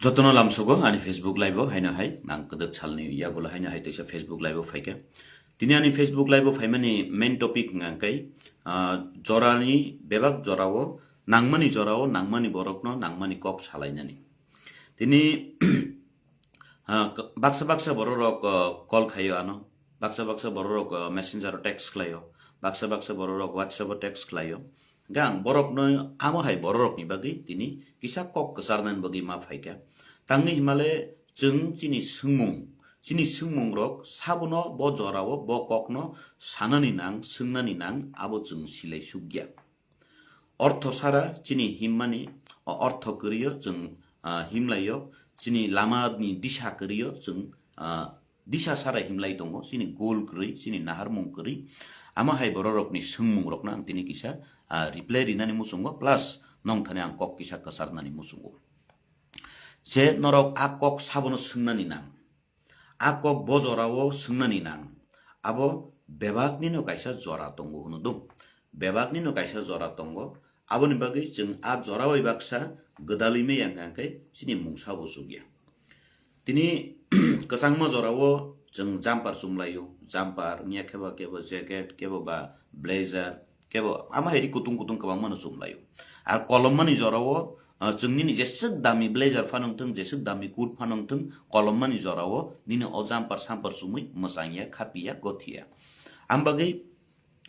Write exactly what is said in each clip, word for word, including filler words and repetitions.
Jotono lamsogo ani Facebook live o haino hai, nang kwdwk salni yagulo haino hai teisa Facebook live o phaikha. Tini ani Facebook live o phaimani main topic hwnkha khe, ah, jorani, bebak jorao, nangmani jorao, nangmani borokno, nangmani kok salainani. Tini, ah, k-, baksa baksa bororok, ah, call khaio ano, baksa baksa bororok, ah, messenger o text khlaio, baksa baksa bororok WhatsApp o text khlaio. Hwnkhe ang borokno amo hai bororokni bagwi tini kisa kok kwcharnani bagwi ma phaikha. Tangwi himale chwng chini swngmung, chini swngmungrok sabono bo jorao bo kokno sanani nang, swngnani nang, abo chwng silai sukya. Ortho sara chini himmani, o ortho kwrwio chwng, ah, himlaio, chini lamani disa kwrwio chwng, ah, disa sara himlai tongo, chini goal kwrwi, chini naharmung kwrwi. Amo hai bororokni swngmungrokno ang tini kisa, ah, reply rinani muchungo, plus nongthani ang kok kisa kwcharnani muchungo. Je norok a kok sabono swngnani nang, a kok bo jorao swngnani nang, abo bebaknino kaisa jora tongo hwno do. Bebaknino kaisa jora tongo, aboni bagwi chwng a jora bai baksa gwdalwi maya hwnkha khe chini mungsa bo chukya. Tini kwchangma jorao chwng jumper chumlaio, jumper wngya khe ba kebo jacket, kebo ba blazer, kebo ama hairi kutung kutung kwbangma no chumlaio. Ar kolommani jorao, ah, chwng nini jeswk dami blazer phano wngthwng, jeswk dami coat phano wngthwng, kolommani jorao nini o jumper samper chumwi mwchangya, khapiya, gothiya. Am bagwi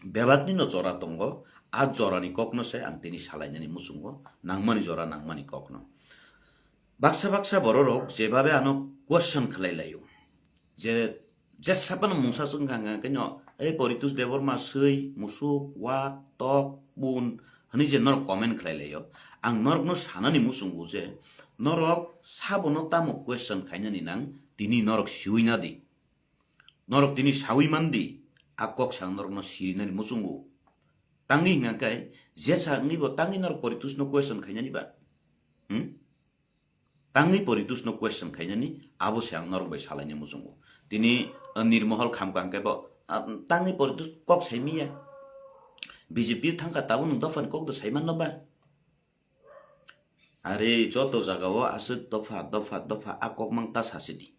bebakni no jora tongo, a jorani kokno se ang tini salainani muchungo, nangmani jora nangmani kokno. Baksa baksa bororok jebabe ano question khlai laio, je, jesa phano mungsa swngkha hwnkha khe no, "Ei Poritus Debbarma swi, musuk, wak, tok, bun," hwnwi je norok comment khlai laio. Ang norokno sanani muchungo je norok sabono tamo question khainani nang, tini norok siwi nadi. Norok tini sawi mandi, a kok sang norokno sirinani muchungo. Tangwi hwnkha khe jesa wngwi bo tangwi norok Poritusno question khainani ba? Hmm? Tangwi Poritusno question khainani, abo se ang norok bai salaini muchungo. Tini, uh, Nirmohol khamkha hwnkhe bo, ah, tangwi Poritus kok saimiya. B J P thangkha tabuk nwng dophani kokdo saimanno ba? Are joto jagao aswk dopha, dopha, dopha a kok mang ta sasidi.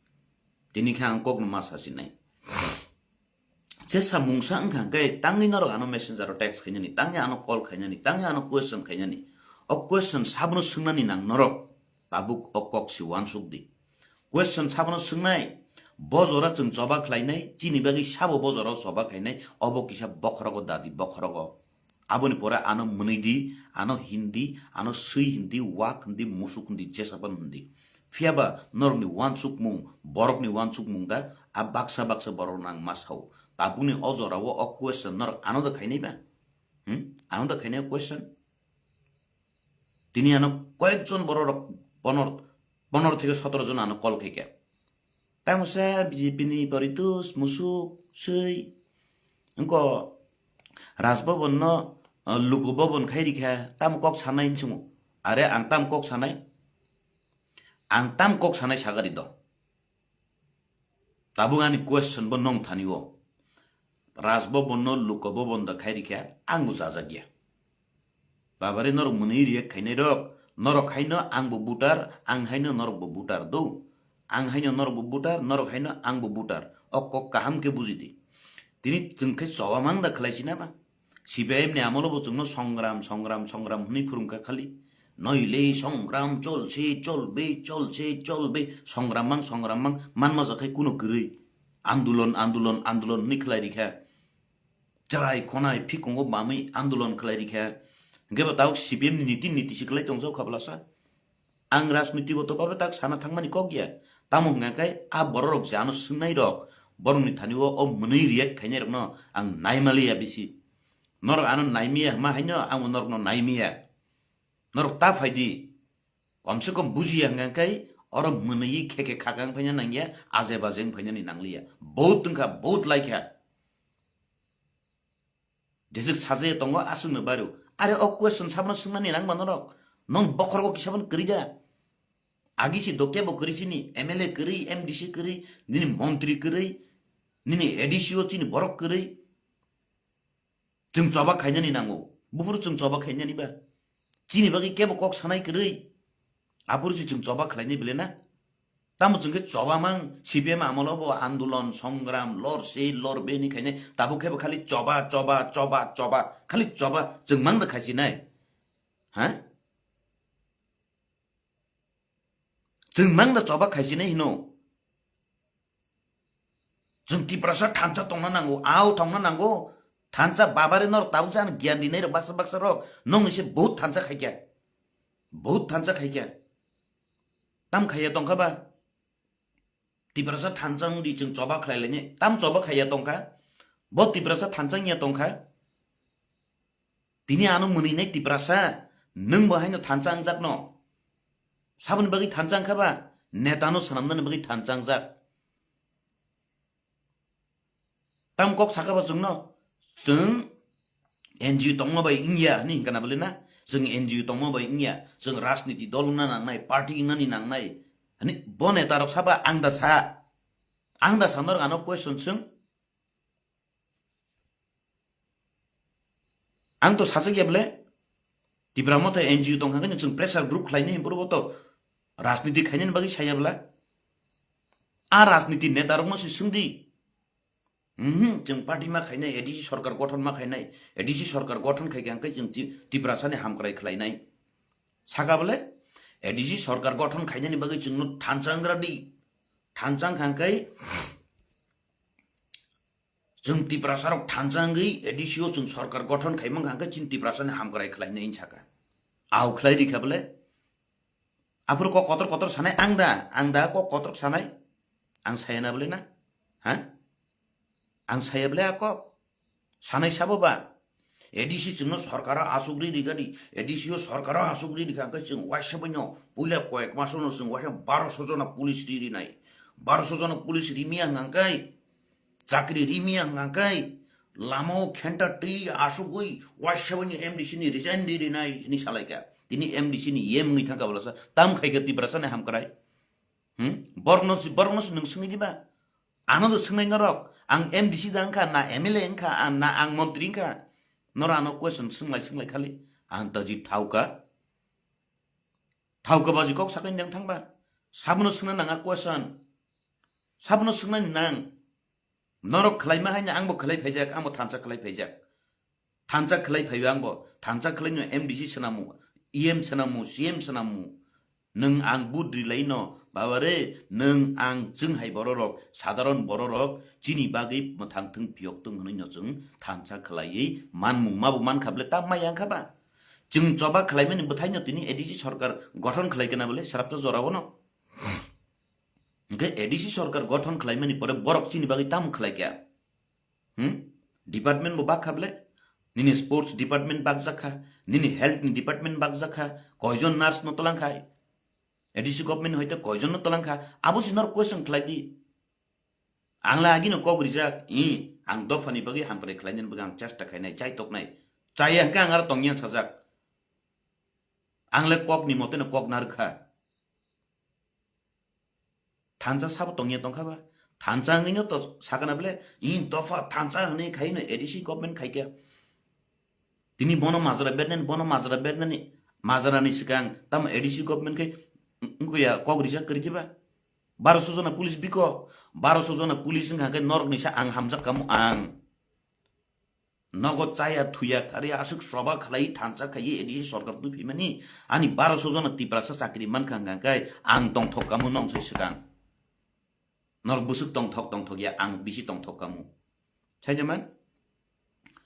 Tini khe ang kokno ma sasinai. Jesa mungsa wngkha hwnkhe tangwi norok ano messenger o text khainani, tangwi ano call khainani, tangwi ano question khainani. O question sabono swngnani nang norok, tabuk o kok si uansuk di. Question sabono swngnai, bo jora chwng choba khlainai, chini bagwi sabo bo jora o choba khainai, obo kisa bokhorogo dadi, bokhorogo. Aboni pore ano mwnwi di, ano hindi, ano swi hindi, wak hindi, musuk hindi, jesa phano hindi. Phiya ba norokni uansukmung, borokni uansukmung da, a baksa baksa borokno ang ma sao. Tabukni o jorao o question norok ano da khainai ba? Hmm? Ano da khainai o question? Tini ano koyekjon bororok ponor, ponor theke sotoro jon ano call khaikha. Tamo sa B J P ni Poritus, musuk, swi. Wngko Raj Bhavan no, uh, Luku Bhavan khai rikha, tam kok sanai hinsungo. Are ang tam kok sanai? Ang tam kok sanai sagari do. Tabuk ani question bo nong thani o. Raj Bhavan no Luku Bhavan da khai rikha, ang bo chajak ya. Babare norok mwnwi react khainai rok, norok haino ang bo voter, ang haino norok bo voter do. Ang haino norok bo voter, norok haino ang bo voter. O kok kaham khe buji di. Tini chwng khe choba mang da khlai sina ba? C P I M ni amolo bo chwngno songram, songram, songram hwnwi phwrwngkha khali. Noile songram cholse, cholbe, cholse, cholbe, songram mang, songram mang, manma jakhai kuno kwrwi. Andolon, andolon, andolon hwnwi khlai rikha. Chwrai khonai phikungo bamwi andolon khlai rikha. Hwnkhe bo tabuk C P M ni niti niti se khlai tongjak kha bwlasa. Ang rajniti o to babe tak sana thangmani kok ya. Tamo hwnkha khe a bororok je ano swngnai rok, borokni thani o, o mwnwi react khainai rokno ang naimaliya bisi. Norok ano naimiya hwma haino ang bo norokno naimiya. Norok ta phai di. Kom se kom bujiya hwnkha khe oro mwnwi khe khe khakang phaina nangya, aje baje wng phainani nangliya. Bohut wngkha, bohut laikha. Jeswk sajaya tongo aswkno bairo. Are o question sabono swngnani nangma norok. Nong bokhorogo kisa bono kwrwi da. Agi si do kebo kwrwi chini, M L A kwrwi, M D C kwrwi, nini montri kwrwi, nini A D C o chini borok kwrwi. Chwng choba khainani nango. Buphuru chwng choba khainani ba. Chini bagwi kebo kok sanai kwrwi. Aphuru si chwng choba khlainai bele na? Tamo chwng khe choba mang, C P M amolo bo andolon, songram, lor se, lor be ni khainai, tabuk khe bo khali choba, choba, choba, choba, khali choba, chwng mang da khaisinai. Ha? Chwng mang da choba khaisinai hino. Chwng Tiprasa thansa tongna nango, ao tongna nango. Thansa babare norok tabuk se ano giyan rinai rok baksa baksa rok. Nokni se bohut thansa khaikya. Bohut thansa khaikya. Tam khaiya tongkha ba? Tiprasa thansa wngdi chwng choba khlai lainai. Tam choba khaiya tongkha? Bo Tiprasa thansa wngya tongkha? Tini ano mwnwi nai Tiprasa, nwng bo haino thansa wngjakno. Saboni bagwi thansa wngkha ba? Netano swnamnani bagwi thansa wngjak. Tam kok saka ba chwngno? Chwng N G O tongma bai wngya hwnwi hwnkha na bwle na? Chwng N G O tongma bai wngya. Chwng rajniti dol wngna nangnai, party wngnani nangnai. Hwnwi bo netarok saba ang da sa. Ang da sa norok ano question swng. Ang to sajak ya bwle, Tipra Motha N G O tong kha khe chwng pressure group khlainai, borok bo to rajniti khainani bagwi saya bwla. A rajniti neta rokno se swngdi. Mhm, chwng party ma khainai, A D C sorkar gothon ma khainai, A D C sorkar gothon khai khe ang khe chwng Ti-, Tiprasani hamkrai khlainai. Saka bwle, A D C sorkar gothon khainani bagwi chwngno thansa wnggra di. Thansa wngkha khe Chwng Tiprasa rok thansa wngwi A D C o chwng sorkar gothon khai mankha, hwnkhe chini Tiprasa ni hamkrai khlai nai hinwi sakha. Au khlai rikha bwle. Aphuru kok kotor kotor sanai ang da, ang da kok kotor sanai. Ang saya na bwle na? Ha? Ang saya bwle a kok? Sanai sabo ba? A D C chwngno sorkaro asugri rikha di, A D C o sorkaro asugri rikha, hwnkhe chwng waisa baino puila koyek masono chwng waisa baroso jona police ri rinai. Baroso jona police rimiya hwnkhe, chakri rimiya hwnkhe, lamao khenta twi asugwi waisa baino M D C ni resign ri rinai hwnwi salaikha. Tini M D C ni yem wngwi thangkha bolasa tam khaikha Tiprasa ni hamkrai. Hmm? Borokno si, borokno si nwng swngwi diba? Ano do swngnai norok. Ang M D C da wngkha, na M L A wngkha, ang, na ang montri wngkha. Norok ano question swnglai swnglai khali. Ang to ji thauka. Thauka baji kok sakani nang thangba. Sabono swngna nanga question. Sabono swngnani nang. Norok khlaima haino angbo khlai phaijak, angbo thansa khlai phaijak. Thansa khlai phaio angbo. Thansa khlaino M D C swnamu, E M swnamu, C M swnamu. Nwng ang budri laino, baba re, nwng ang chwng hai bororok, sadharon bororok, chini bagwi mwthang thwng phiyok thwng hwnwi no chwng thansa khlaiwi manmung mabo mankha bwle ta maya wngkha ba? Chwng choba khlaimani bwthaino tini A D C sorkar gothon khlai kena bwle srapsa jorao no. Hwnkhe A D C sorkar gothon khlaimani pore borok chini bagwi tamo khlaikha? Hmm? Department bo bakha bwle? Nini sports department bakjakha, nini health ni department bakjakha, koijon nurse no twlangkha? A D C government hoite koijon no twlangkha? Abo si norok question khlai di. Ang le agino kok rijak, i, ang dophani bagwi hamkrai khlainani bagwi ang chesta khainai, chaitoknai. Chaya hwnkhe ang aro tongya sajak. Ang le kokni mote no kok narwkha. Thansa sabo tongya tongkha ba? Thansa wngwi no to sakana bwle, i dopha thansa hwnwi khai no A D C government khaikha. Tini bono majra bernani, bono majra bernani, majra ni swkang tamo A D C government khai wngya kok rijak kwrwi khe ba? Baroso jona police biko, baroso jona police wngkha khe norok ni sa ang hamjak kamu ang. Nogo chaya thuya kari aswk soba khlai thansa khaiwi A D C sorkar twi phimani ani baroso jona Tiprasa chakri mankha hwnkha khe ang tongthok kamu nong sai swkang. Nor bwswk tongthok tongthok ya ang bisi tongthok kamu. Saija man?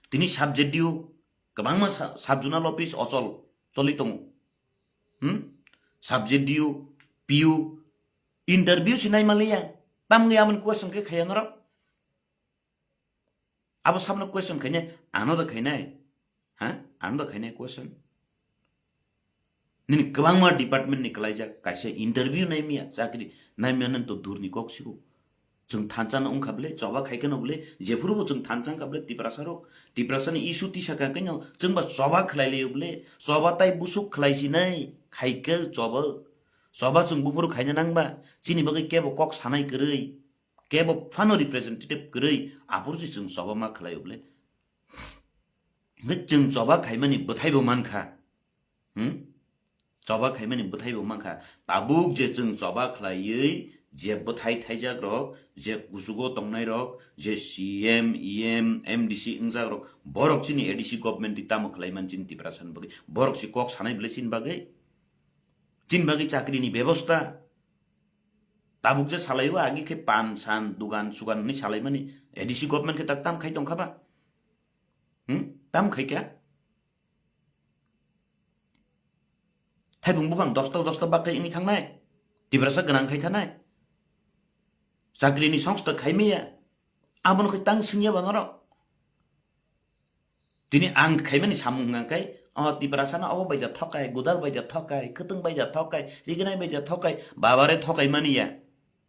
Tini sub-D O kwbangma sa-, sub-zonal office ochol choli tongo. Hmm? Sub-D O, P O, interview si naimaliya. Tamni amoni question khe khaya norok. Abo sabno question khainai, ano da khainai. Ha? Ano da khainai question. Nini kwbangma department ni kwlaijak, kaisa interview naimiya, chakri naimiya nang to durni kok sigo. Chwng thansa no wngkha bwle, choba khai kheno bwle, jephuru bo chwng thansa wngkha bwle, Tiprasa rok, Tiprasa ni issue tisa kha khe no, chwng ba choba khlai laio bwle, choba tai busuk khlai sinai, khai khe choba, choba chwng buphuru khaina nang ba, chini bagwi kebo kok sanai kwrwi. Kebo phano representative kwrwi, aphuru se chwng choba ma khlaio bwle. Hwnkhe chwng choba khaimani bwthaibo mankha. Hmm? Choba khaimani bwthai bo mankha. Tabuk je chwng choba khlaiwi je bwthai thaijak rok, je kuchugo tongnai rok, je C M, E M, M D C wngjak rok, borok chini A D C government di tamo khlai man chini Tiprasa ni bagwi. Borok si kok sanai bwle chini bagwi. Chini bagwi chakri ni bebosta. Tabuk je salai o agi khe pan san, dugan, sugan ni salai mani A D C government khe tak tam khai tong kha ba? Hmm? Tam khai kya? Thaibung buphang dosto dosto bak khai wngwi thangnai. Tiprasa gwnang khai thanai. Chakri ni songsta khai maya. Abono khai tang singya ba norok. Tini ang khaimani samung hwnka khe, o Tiprasa no obo bai da thokai, Gudar bai da thokai, Kwtwng bai da thokai, Rignai bai da thokai, babare thokai mani ya.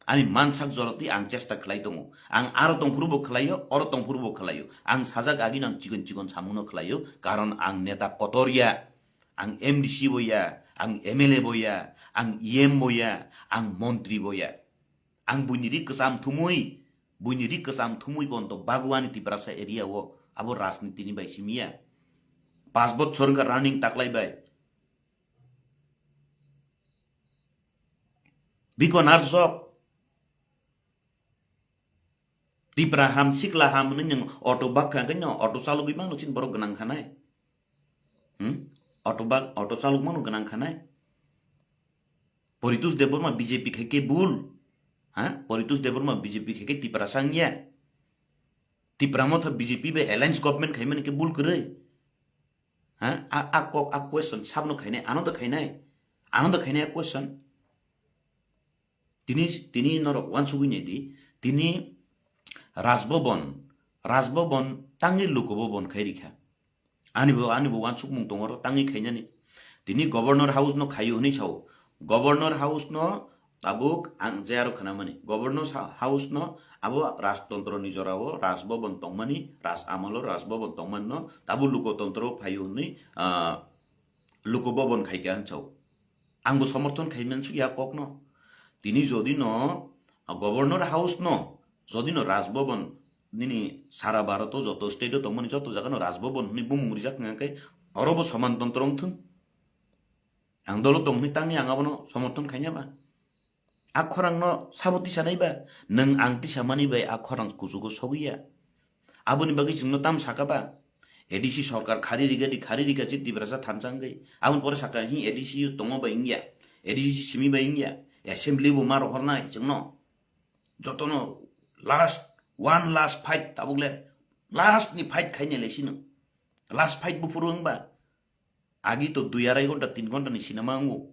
Ani mansak joroti ang chesta khlai tongo. Ang aro tongphuru bo khlaio, oro tongphuru bo khlaio. Ang sajak agino ang chikon chikon samungno khlaio, karon ang neta kotor ya. Ang M D C bo ya, ang M L A bo ya, ang E M bo ya, ang montri bo ya. Ang buini ri kwcham thumui, buini ri kwcham thumui bonto Bagwani Tiprasa area o abo rajniti ni bai simi ya. Pas bochor wngkha running taklai bai. Biko narjok. Tipra ham, sikla ham hwnwi nwng auto bakha khe no auto chalogwi mano chini borok gwnang khanai. Hmm? Auto bak, auto chalok mano gwnang khanai. Poritus Debbarma B J P khai khe bul. Ha? Poritus Debbarma B J P khai khe Tiprasa wngya. Tipra motha B J P bai alliance government khaimani khe bul kwrwi. Ha? A, a kok, a question sabno khainai, ano da khainai. Ano da khainai a question. Tini, tini norok wansugwi naidi, tini Rajbhavan, Rajbhavan tangwi Lok Bhavan khai rikha. Ani bo, ani bo wansukmung tongo oro tangwi khainani. Tini Governor House no khaio hwnwi sao. Governor House no tabuk ang je aro khnamani. Governor sa-, House no abo Rajtontro ni jorao Rajbhavan tongmani, Raj amalo Rajbhavan tongmani no tabuk Lokotontro phaio hwnwi, ah, Lok Bhavan khaikha hwn sao. Ang bo somorthon khai mansukya kokno. Tini jodi no, ah, Governor House no, jodi no Rajbhavan nini sara Bharat o joto state o tongmani joto jaga no Rajbhavan hwnwi bumung rijak wngkha khe oro bo soman tontro wngthung. Ang dolo tong hwnwi tangwi ang abono somorthon khaina ba? A khorang no sabo tisa nai ba? Nwng ang tisa mani bai a khorang kuchugo sogwi ya. Aboni bagwi chwngno tam saka ba? A D C sorkar khari riga di, khari riga chi Tiprasa thansa wngwi. Aboni pore saka hi A D C tongo bai wngya. A D C simi bai wngya. Assembly bo ma rohornai chwngno. Jotono last, one last fight tabuk le. Last ni fight khaina le sino. Last fight buphuru wngba. Agi to dui arai ghonta, tin ghonta ni cinema wngo.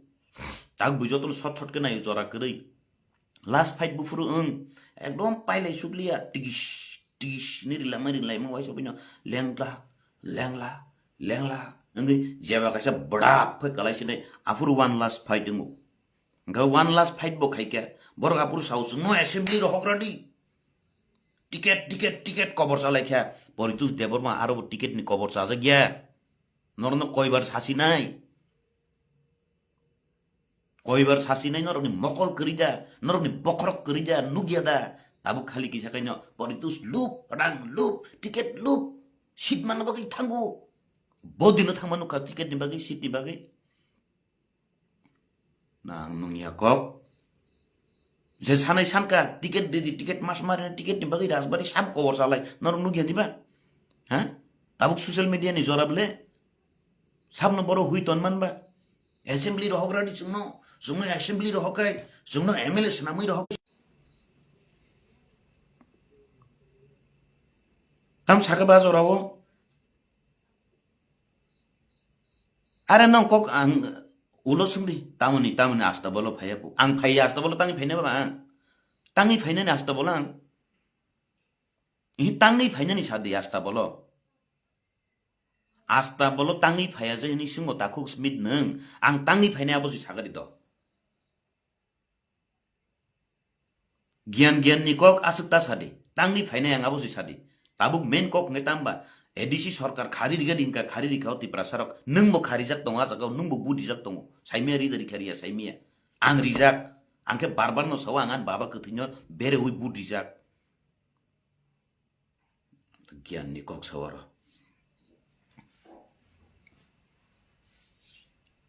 Tak bui jotono shot shot khe naio jora kwrwi. Last fight buphuru wng. Ekdom pailai sukliya. Tigis, tigis ni rilama rilaima waisa bino lenglak, lenglak, lenglak. Wngwi jeba kaisa bwdak phai kalai sinai. Aphuru one last fight wngo. Hwnkhe one last fight bo khaikha. Borok aphuru sao chwngno assembly rohok radi. Ticket, ticket, ticket kobor chalaikha. Poritus Debbarma aro bo ticket ni kobor chajakya. Norokno koibar sasinai? Koibar sasinai norokni mokol kwrwi da, norokni bokhorok kwrwi da, nukya da? Tabuk khali kisa kaino politics lup, rang lup, ticket lup, seat manna bagwi thango. Bodino thangma nukha ticket ni bagwi, seat ni bagwi. Nang nungya kok. Je sanai sanka, ticket didi, ticket mas marina, ticket ni bagwi Rajbari sab kobor salai. Norok nukya diba? Ha? Tabuk social media ni jora bole. Sabno boro hui ton man ba. Assembly rohok radi chwngno, chwngno assembly rohok kai, chwngno M L A swnamwi rohok. Tam saka ba jora o. Are nong kok ang ulo sungdi, tamoni, tamoni asta bolo phaiya po. Ang phaiya asta bolo tangi phaina ba ang. Tangi phaina ni asta bolo ang. Ihi tangwi phainani sadi asta bolo. Asta bolo tangwi phaiya je hini singo takhuk smit nwng. Ang tangwi phainai abo si sagadi do. Giyan giyan ni kok aswk ta sadi. Tangwi phainai ang abo si sadi. Tabuk main kok hwnkhe tamba A D C sorkar khari rigadi hwnkha, khari rikha o Tiprasa rok. Nwng bo kharijak tongo a jaga o, nwng bo budijak tongo. Saimia rida rikha riya saimia. Ang rijak. Ang khe bar bar no sao ang ani baba kwthwino bereui budijak. Giyan ni kok sa oro.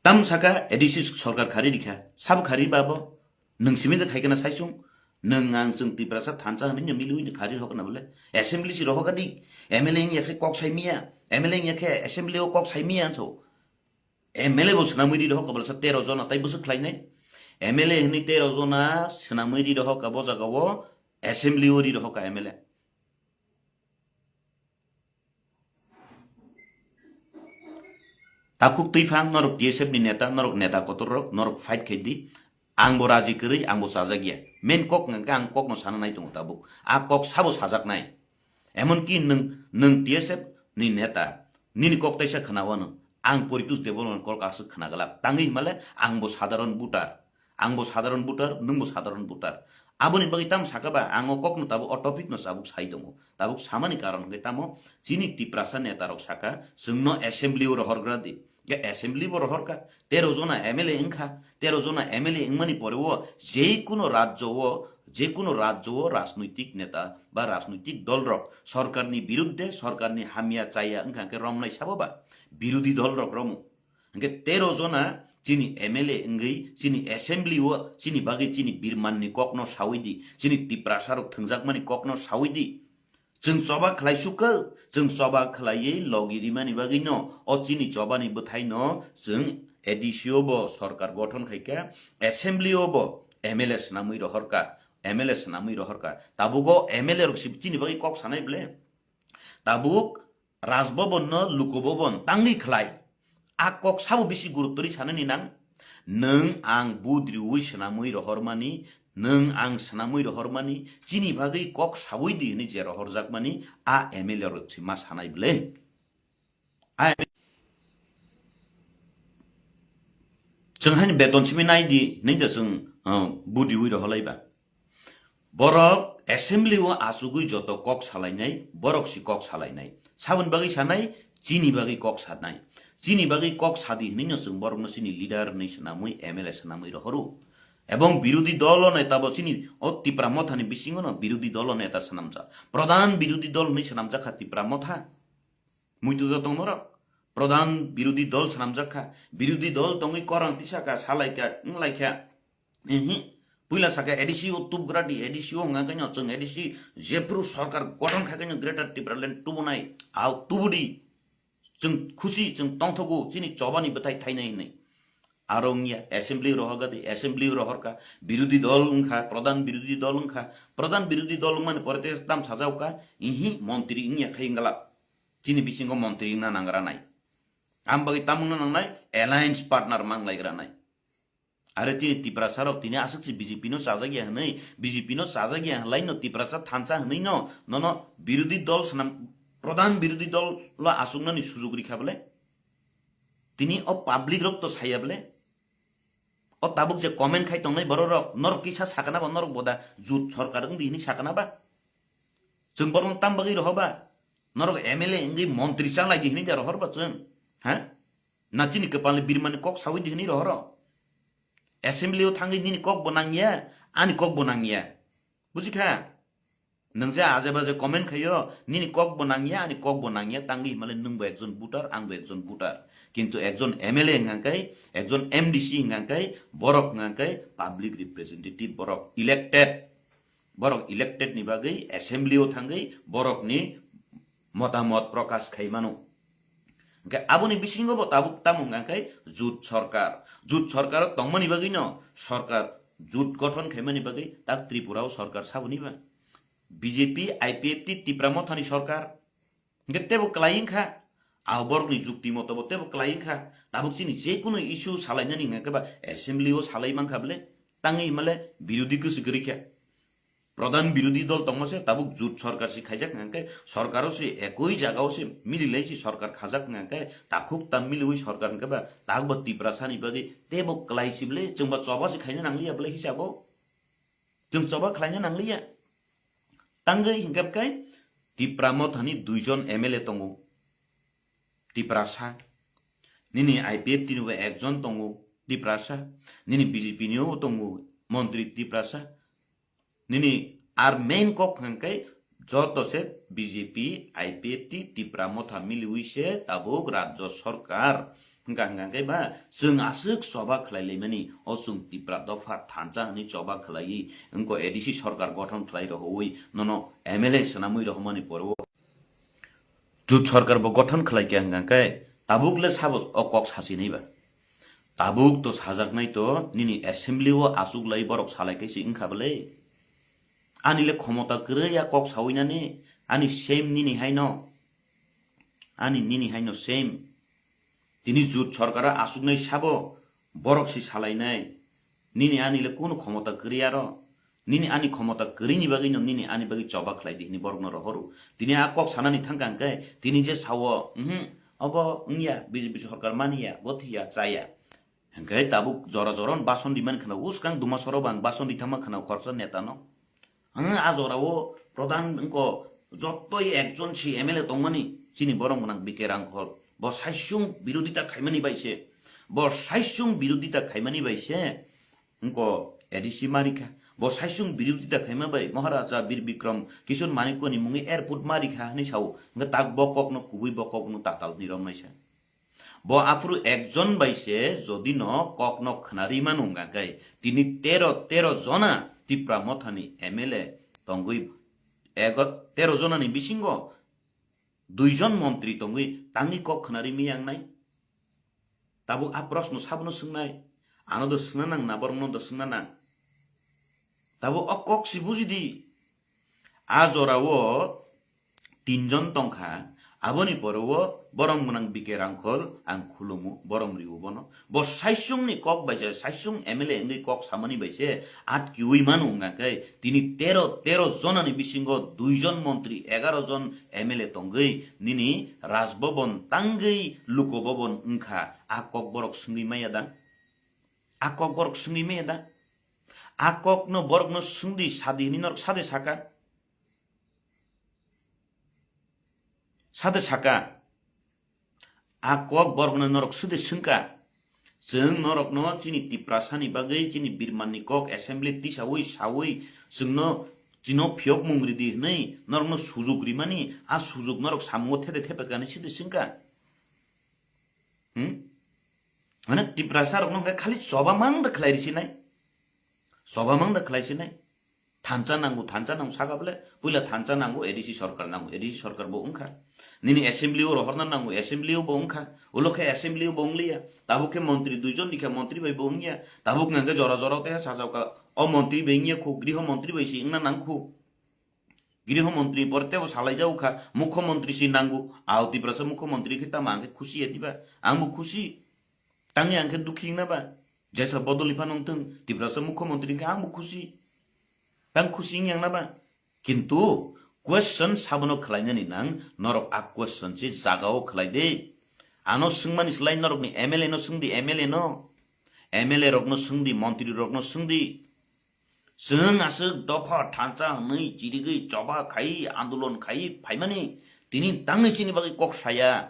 Tam saka A D C sorkar khari rikha, sabo khari babo, nwng simi de khaikana saisung, nwng ang chwng Tiprasa thansa hwnwi no miliwi no khari rokna bole, assembly si rohoka di, M L A wngya khe kok sai miya, M L A wngya khe assembly o kok sai miya anso, M L A bo swnamwi ri rohoka bole sa tero jona tai bwswk khlainai, M L A hwnwi tero jona swnamwi ri rohoka bo jaga o, assembly o ri rohoka M L A. Takhuk twiphang norok T S F ni neta, norok neta kotor rok, norok fight khai di. Ang bo raji kwrwi, ang bo chajak ya. Main kok hwnkha khe ang kok no sana nai tongo tabuk. A kok sabo sajak nai. Emon ki nwng, nwng T S F ni neta, nini kok taisa khna wano. Ang Poritos Debbarma ni kok aswk khna glak. Tangwi himale ang bo sadharon voter. Ang bo sadharon voter, nwng bo sadharon voter. Aboni bagwi tamo saka ba, ang o kokno tabuk o topic no tabuk sai tongo. Tabuk samani karon hwnkhe tamo chini Tiprasa neta rok saka, chwngno assembly o rohorgra di. Hwnkhe assembly bo rohorka, tero jona M L A wngkha, tero jona M L A wngmani pore o je kuno rajyo o, je kuno rajyo o rajnoitik neta ba rajnoitik dol rok sorkarni birudde, sorkarni hamya chaya wngkha hwnkhe romnai sabo ba, birudi dol rok romo. Hwnkhe tero jona chini M L A wngwi chini assembly o chini bagwi chini birmanni kokno sawi di, chini Tiprasa rok thwngjakmani kokno sawi di. Chwng choba khlai sukha, chwng choba khlaiwi logi rimani bagwino o chini chobani bwthaino chwng A D C o bo sorkar gothon khaikha, assembly o bo M L A swnamwi rohorka, M L A swnamwi rohorka. Tabugo M L A rok si chini bagwi kok sanai ble? Tabuk Rajbhavan no Lok Bhavan tangwi khlai. A kok sabo bisi guruttori sanani nang. Nwng ang budriwi swnamwi rohormani, nwng ang swnamwi rohormani, chini bagwi kok sawi di hwnwi je rohorjakmani, a M L A rok se ma sanai ble. A chwng haini beton simi nai di, nai da chwng, uh, budriwi roholai ba. Borok assembly o achugwi joto kok salainai, borok si kok salainai. Saboni bagwi sanai, chini bagwi kok sanai. Chini bagwi kok sadi hwnwi no chwng borokno chini leader hwnwi swnamwi, M L A swnamwi rohoro. Ebong birudi dol o neta bo chini o Tipra Mothani bisingo no birudi dol o neta swnamjak. Pradhan birudi dol hwnwi swnamjak kha Tipra Motha. Muitu jotong norok. Pradhan birudi dol swnamjak kha. Birudi dol tongwi korang tisa kha, salai kha, wng lai kha. Ehi, puila saka A D C o tubgra di, A D C o hwnga khe no chwng A D C jephru sarkar gothon kha khe no Greater Tipraland tubunai, au tubu di. Chwng khusi, chwng tongthogo, chini chobani bwthai thainai hinwi. Aro wngya, assembly rohorga di, assembly rohorka, birudi dol wngkha, pradhan birudi dol wngkha, pradhan birudi dol wngmani pore tei tam sajauka, ihi montri wngya khai wngla. Chini bisingo montri wngna nangra nai. Am bagwi tam wngna nangnai, alliance partner manglaigra nai. Are tini Tiprasa rok tini aswk se B J P no chajak ya hwnwi, B J P no chajak ya hwnlai no Tiprasa thansa hwnwi no, nono birudi dol swnam, pradhan birudi dol lo aswknani sujug rikha bole? Tini o public rok to saya bole? O tabuk je comment khai tongnai borok rok, norok kisa sakana ba norok boda jut sorkar wngdi hwnwi sakana ba? Chwng borok tam bagwi roho ba? Norok M L A wngwi montri chalai di hwnwi da rohor ba chwng? Ha? Na chini kwpalni birmani kok sawi di hwnwi rohoro? Assembly o thangwi nini kok bo nangya, ani kok bo nangya. Buji kha? Nwng je aje baje comment khaio, nini kok bo nangya, ani kok bo nangya, tangwi himale nwng bo ekjon voter, ang bo ekjon voter. Kintu ekjon M L A hwnkha khe, ekjon M D C hwnkha khe, borok hwnkha khe public representative borok elected. Borok elected ni bagwi assembly o thangwi borokni motamot prokash khai mano. Hwnkhe aboni bisingo bo tabuk tamo hwnkha khe jut sorkar. Jut sorkar o tongmani bagwi no sorkar jut gothon khaimani bagwi tak Tripura o sorkar saboni ba? B J P, I P F T, Tipra Mothani sorkar. Hwnkhe tebo kwlai wngkha. Abo borokni jukti moto bo tebo kwlai wngkha. Tabuk chini je kunu issue salainani hwnkha khe ba assembly o salai mankha bole? Tangwi himale birodi kwswi kwrwi khe. Pradhan birodi dol tongma se tabuk jut sorkar se khaijak hwnkha khe sorkar o se ekoi jaga o se mililai se sorkar khajak hwnkha khe takhuk tam miliwi sorkar hwnkha ba tabuk bo Tiprasa ni bagwi tebo kwlai se bole chwng ba choba se khaina nangliya bole hisabo. Chwng choba khlaina nangliya. Tangwi hwnkhe bwkhe Tipra Mothani duijon M L A tongo. Tiprasa. Nini I P F T ni bo ekjon tongo. Tiprasa. Nini B J P ni bo tongo. Montri Tiprasa. Nini ar main kok hwnkhe joto se B J P, I P F T, Tipra Motha miliwi se tabuk rajyo sorkar. Hwnkha hwnkha khe ba chwng aswk choba khlai laimani, o chwng Tipra dopha thansa hwnwi choba khlaiwi wngkha A D C sorkar gothon khlai rohorwi nono M L A swnamwi rohormani pore o Jut sorkar bo gothon khlai khe hwnkha khe tabuk le sabo o kok sasinai ba. Tabuk to sajaknai to nini assembly o achuk lai borok salai khe si wngkha bwle. Ani le khomota kwrwi ya kok sawi nani, ani same nini haino. Ani nini haino same. Tini jut sorkar o achuknai sabo borok si salainai. Nini ani le kunu khomota kwrwi aro. Nini ani khomota kwrwini bagwi no nini ani bagwi choba khlai di hwnwi borokno rohoro. Tini a kok sanani thangkha hwnkhe tini je sao, mhm, obo wngya, B J P sorkar maniya, gothiya, chaya. Hwnkhe tabuk jora jora bason rimani khwna, uskang dumasoro bang bason ritama khwna khoroksa netano. Ang a jorao pradhan wngkha, jottoi ekjon si M L A tongmani chini borok gwnang B K Rangkhol. Bo saisung birodita khaimani bai se. Bo saisung birodita khaimani bai se. Wngkha A D C marikha. Bo saisung birodita khaima bai Maharaja Bir Bikram Kishore Manikya ni mungwi airport marikha hwnwi sao. Hwnkhe tak bo kokno kubui bo kokno tatal hwnwi romnaisa. Bo aphuru ekjon bai se jodi no kokno khwnari mano hwnkha khe tini tero, tero jona Tipra Mothani M L A tongwi ego-, tero jonani bisingo duijon montri tongwi tangwi kok khwnari miyangnai. Tabuk a proshno sabono swngnai. Ano do swngna nang na, borokno do swngna nang. Tabuk o kok si buji di. A jorao tinjon tongkha. Aboni pore o borom gwnang B K Rangkhol ang khulumu, borom riwo bono. Bo saisungni kok bai se, saisung M L A wngwi kok samani bai se atkiwi mano wngkha khe tini tero, tero jonani bisingo duijon montri, egaro jon M L A tongwi nini Raj Bhavan tangwi Luko Bhavan wngkha, a kok borok swngwi maya da? A kok borok swngwi maya da? A kokno borokno swngdi sadi hwnwi norok sade saka? Sade saka? A kok borokno norok sudi swngkha. Chwng norokno chini Tiprasani bagwi chini birmanni kok assembly tisawi sawi chwngno chino phiyokmung ridi hwnwi norokno sujuk rimani, a sujuk norok samungo thede thepekani sidi swngkha. Hmm? Mane Tiprasa rokno hwnkhe khali choba mang da khlai risinai. Choba mang da khlai sinai. Thansa nango, thansa nango saka bole, puila thansa nango, A D C sorkar nango, A D C sorkar bo wngkha. Nini assembly o rohorna nango, assembly o bo wngkha. Ulo khe assembly o bo wngliya. Tabuk khe montri duijon ni khe montri bai bo wngya. Tabuk nang khe jora jora o tei sajao ka, o montri bai wngya khu, griho montri bai si wngna nang khu. Griho montri pore tebo salai jago kha, mukho montri si nango. Ao Tiprasa mukho montri khe tamo ang khe khusi ya diba? Ang bo khusi. Tangwi ang khe dukhi wngna ba? Jesa bodol ni phano wngthung, Tiprasa mukho montri wngkhe ang bo khusi. Tang khusi wngya wngna ba? Kintu question sabono khlainani nang, norok a question se jaga o khlai de. Ano swngmani slai norokni M L A no swngdi, M L A no. M L A rokno swngdi, montri rokno swngdi. Chwng aswk dopha thansa hwnwi chirigwi choba khai andolon khai phaimani tini tangwi chini bagwi kok saya.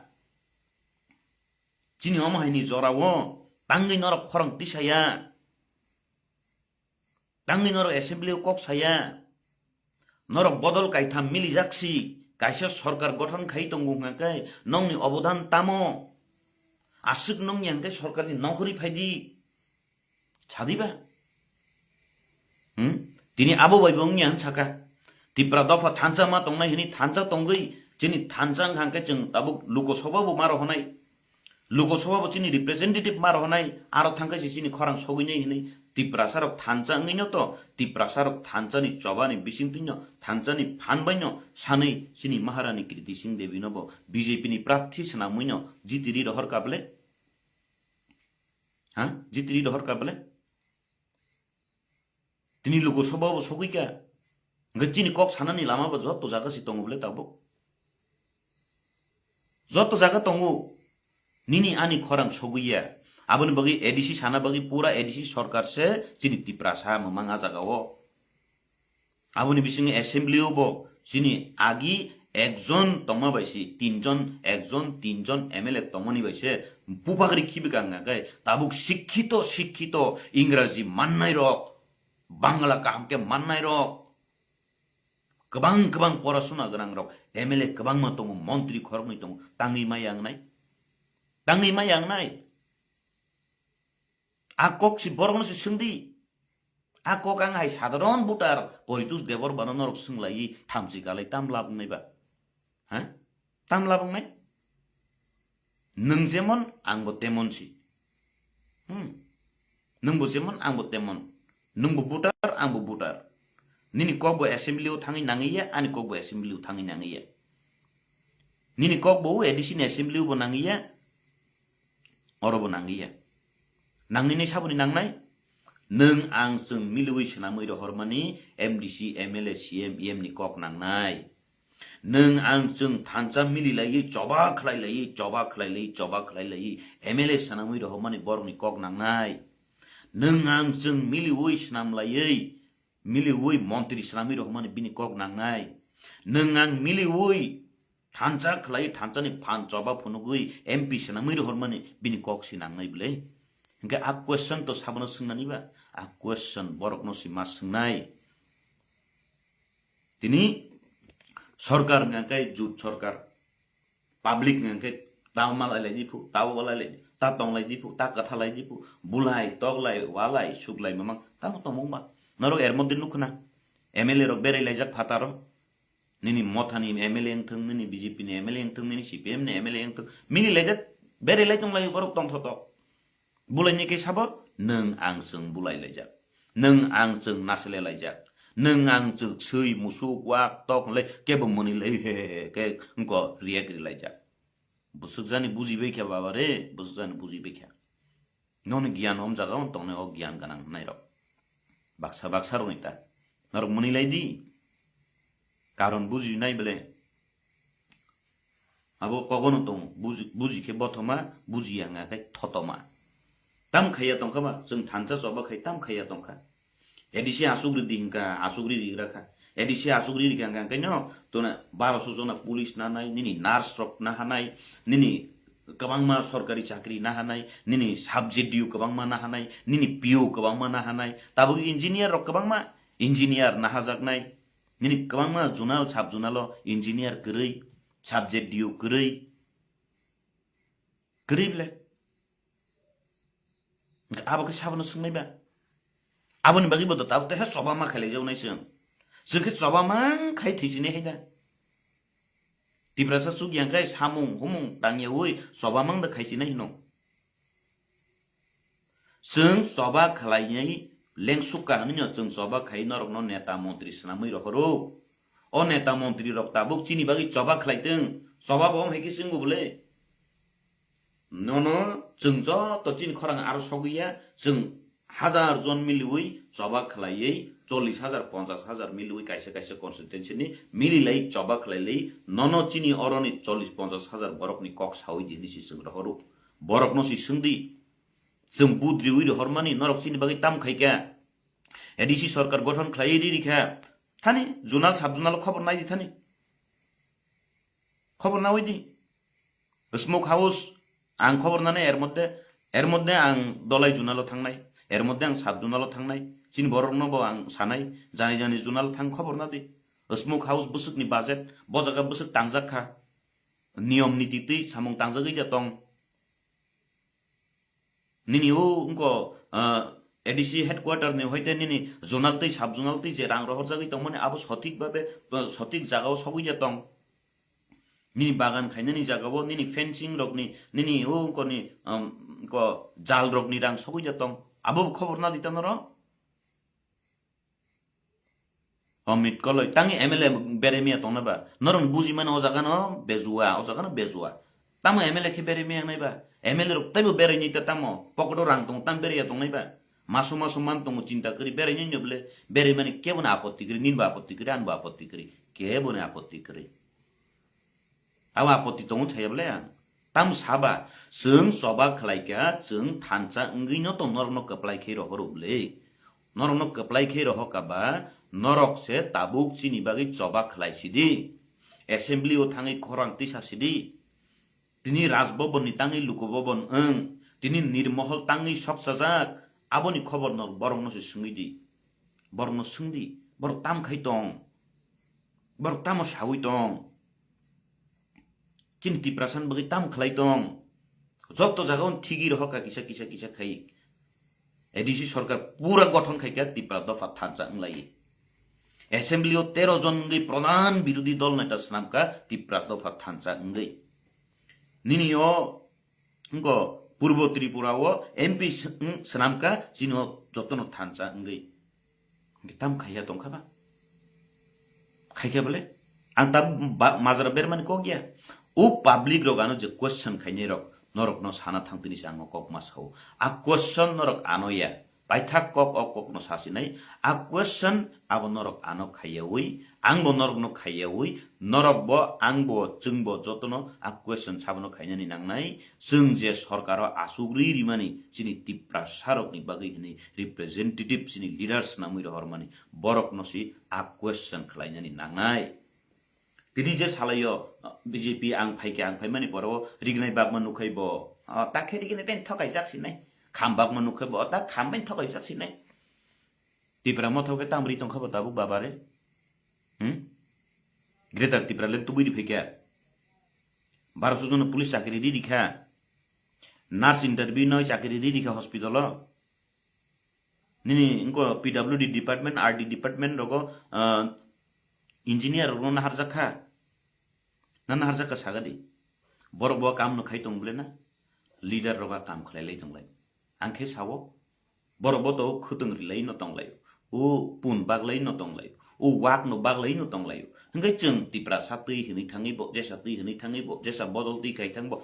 Chini omo haini jorao tangwi norok khorang tisaya. Tangwi norok assembly o kok saya. Norok bodol kaitham milijak si, kaisa sorkar gothon khai tongo hwnkha khe nokni obodan tamo? Aswk nokni hwnkhe sorkarni nokori phaidi. Sadiba? Hmm? Tini abo bai bo wngya hwn saka. Tipra dopha thansa ma tongnai hwnwi thansa tongwi chini thansa wngkha hwnkhe chwng tabuk Lok Sabha bo ma rohonai. Lok Sabha bo chini representative ma rohonai, aro thangkhe se chini khorang sogwinai hinwi Tiprasa rok thansa wngwino to, Tiprasa rok thansa ni choba ni bisingtwi no, thansa ni phan bai no sanwi chini Maharani Kriti Singh Devi no bo B J P ni prarthi swnamwi no jitiri rohor ka bwle? Ha? Jitiri rohor ka bwle? Tini Lok Sabha bo sogwi kha. Hwnkhe chini kok sanani lama bo joto jaga se tongo bwle tabuk. Joto jaga tongo. Nini ani khorang sogwi ya. Aboni bagwi A D C sana bagwi pura A D C sorkar se chini Tiprasa mwmang a jaga o. Aboni bisingo assembly o bo chini agi ekjon tongma bai se tinjon, ekjon, tinjon M L A tongmani bai se bupagri khibi kang khe tabuk sikhito, sikhito Ingraji mannai rok, Bangla kaham khe mannai rok, kwbang kwbang porasona gwnang rok, M L A kwbangma tongo, montri khoroknwi tongo, tangwi ma yangnai? Tangwi ma yangnai? A kok si borokno si swngdi. A kok ang hai sadharon voter Poritos Debbarmano norok swnglaiwi thamchi kalai tam lab wngnai ba? Ha? Tam lab wngnai? Nwng jemon, angbo temon si. Hmm. Nwngbo jemon, angbo temon. Nwngbo voter, angbo voter. Nini kokbo assembly o thangwi nangwi ya, ani kokbo assembly o thangwi nangwi ya. Nini kokbo A D C ni assembly o bo nangwi ya, oro bo nangwi ya. Nangni nai saboni nangnai? Nwng ang chwng miliwi swnamwi rohormani M D C, M L A, C M, E M ni kok nangnai. Nwng ang chwng thansa mili laiwi, choba khlai laiwi, choba khlai laiwi, choba khlai laiwi, M L A swnamwi rohormani borokni kok nangnai. Nwng ang chwng miliwi swnam laiwi, miliwi montri swnamwi rohormani bini kok nangnai. Nwng ang miliwi thansa khlai, thansani phan choba phunugwi M P swnamwi rohormani bini kok si nangnai bwle? Hwnkhe a question to sabono swngnani ba? A question borokno si ma swngnai. Tini sorkar hwnkha khe jut sorkar, public hwnkha khe ta malai lai di phu, ta walai lai di, ta tong lai di phu, ta kwtha lai di phu, bulai, toklai, walai, suklai mamang tamo tongmung ba. Norok er moddhe nukho na, M L A rok berai laijak phataro. Nini mothani M L A wngthung, nini B J P ni M L A wngthung, nini C P M ni M L A wngthung, mili laijak, berai lai tong lai borok tongthotok. Bulaini khe sabo, nwng ang chwng bulai laijak, nwng ang chwng nasle laijak, nwng ang chwng swi musuk wak tok le kebo mwnwi lai he he he khe wngko react ri laijak. Bwswk jani bujibai kha baba re, bwswk jani bujibai kha. Noni giyan om jaga o tongnai o giyan ganang hwnai rok. Baksa baksa rok ni ta. Norok mwnwi lai di. Karon bujinai bele. Abo kogono tong, buji, buji khe bothoma, buji ya nga khe thotoma. Tam khaiya tongkha ba, chwng thansa choba khai tam khaiya tongkha. A D C asuk ridi hingka, asuk ridi gra kha. A D C asuk ridi hingka hingka no, tona baroso jona police na nai, nini nurse rok na hanai, nini kwbangma sorkari chakri na hanai, nini sub D O kwbangma na hanai, nini P O kwbangma na hanai, tabuk engineer rok kwbangma engineer na hajaknai, nini kwbangma zonal sub zonal o engineer kwrwi, sub D O kwrwi, kwrwi bele. Abo khe sabono swngnai ba? Aboni bagwi bo to tabuk teha choba ma khailai jawnai chwng. Chwng khe choba mang khai thwisinai hai da. Tiprasa chuk yang khai samung humung tangyaui choba mang da khaisinai hino. Chwng choba khlainai lengsuk ka hwnwi no chwng choba khai norokno neta montri swnamwi rohoro. O neta montri rok tabuk chini bagwi choba khlaitwng, choba bo wng hai khe chwngbo bwle. Nono chwng joto chini khorang aro sogwi ya, chwng hajar jon miliwi choba khlaiwi, chollish hajar, ponchash hajar miliwi kaisa kaisa constituency ni mililai choba khlailai, nono chini oroni chollish ponchash hajar borokni kok sawi di hwnwi si chwng rohoro. Borokno si swngdi, chwng budriwi rohormani norok chini bagwi tam khaikha? A D C sorkar gothon khlaiwi ri rikha. Thani zonal sub zonal khobor nai di thani. Khobor nawi di. Smoke house ang khobor nanai er moddhe, er moddhe ang Dolai zonalo thangnai, er moddhe ang sub zonalo thangnai. Chini borokno bo ang sanai, jani jani zonalo thang khobor na di. Smoke house bwswkni budget, bo jaga bwswk tangjak kha. Niyom niti twi samung tangjagwi da tong. Nini o wngko, ah, A D C headquarter ni hoite nini zonal twi sub zonal twi je rang rohorjagwi tongmani abo sothik babe, ah, sothik jagao sogwi ya tong. Nini bagan khainani jagao nini fencing rokni, nini o wngkoni, um, ko jal rokni rang sogwi ya tong. Abo bo khobor na di ta norok. Amit koloi, tangi M L A berai miya tongna ba? Norok buji mano o jaga no bejua, o jaga no bejua. Tamo M L A khe berai miya nai ba? M L A rok taibo berai ni ta tamo? Pocket o rang tongo, tam berai ya tongnai ba? Maso maso man tongo, chinta kri berai ni nyo bole, berai mani kebo na apotti kri, nin ba apotti kri, an ba apotti kri, kebo ni apotti kri. Abo apotti tongo saya bole ang. Tam saba, chwng choba khlai kha, chwng thansa wngwi no tong norok no kwplai khe rohoro bole. Norok no kwplai khe rohor ka ba, norok se tabuk chini bagwi choba khlai sidi. Assembly o thangwi khorang tisa sidi. Tini Raj Bhavan ni tangwi Luku Bhavan wng, tini Nirmohol tangwi soksajak, aboni khobor no borok no se swngwi di. Borok no swngdi, borok tam khai tong? Borok tamo sawi tong? Chini Tiprasa ni bagwi tam khlai tong? Joto jaga o thigi rohor ka kisa, kisa, kisa khai. A D C sarkar pura gothon khaikha Tipra dopha thansa wnglaiwi. Assembly o tero jon wngwi pradhan birodhi dol neta swnamkha Tipra dopha thansa wngwi. Nini o wngkha Purbo Tripura o M P s-, wng swnamkha chini o jotono thansa wngwi. Tam khaiya tongkha ba? Khaikha bole? Ang ta ba-, majra bermani kok ya. O public rok ano je question khainai rok, norok no sana thang tini se ang kok ma sao. A question norok ano ya. Paithak kok o kok no sasinai. A question abo norok ano khaiyawi, ang bo norok no khaiyawi, norok bo, ang bo, chwng bo jotono a question sabono khainani nangnai. Chwng je sorkaro asugri rimani chini Tiprasa rokni bagwi hwnwi representative chini leaders namwi rohormani borokno si a question khlainani nangnai. Tini je salaio B J P ang phaikhe ang phaimani poro rignai bakma nukhai bo. O, ta khe rignai pen thokai jak sinai. Kham bakma nukhai bo, o, ta kham pen thokai jak sinai. Tipra motha khe tamri tongkha bo tabuk babare. Hmm? Greater Tipra le tubui di phaikhe. Baro sujono police chakri di dikha. Nurse interview noi chakri di dikha hospital o. Nini wngkha P W D department, R D department rogo, ah, engineer rokno naharjak kha. Na naharjak kha sagadi. Borok bo kam no khai tong bole na. Leader roga kam khlai lai tong lai. Ang khe sao. Borok bo to khwtwng rilai no tong lai. O pun baglai no tong lai. O wak no baglai no tong lai. Hingke chwng Tipra sa twi hwnwi thangwi bo, jesa twi hwnwi thangwi bo, jesa bodol twi khai thang bo.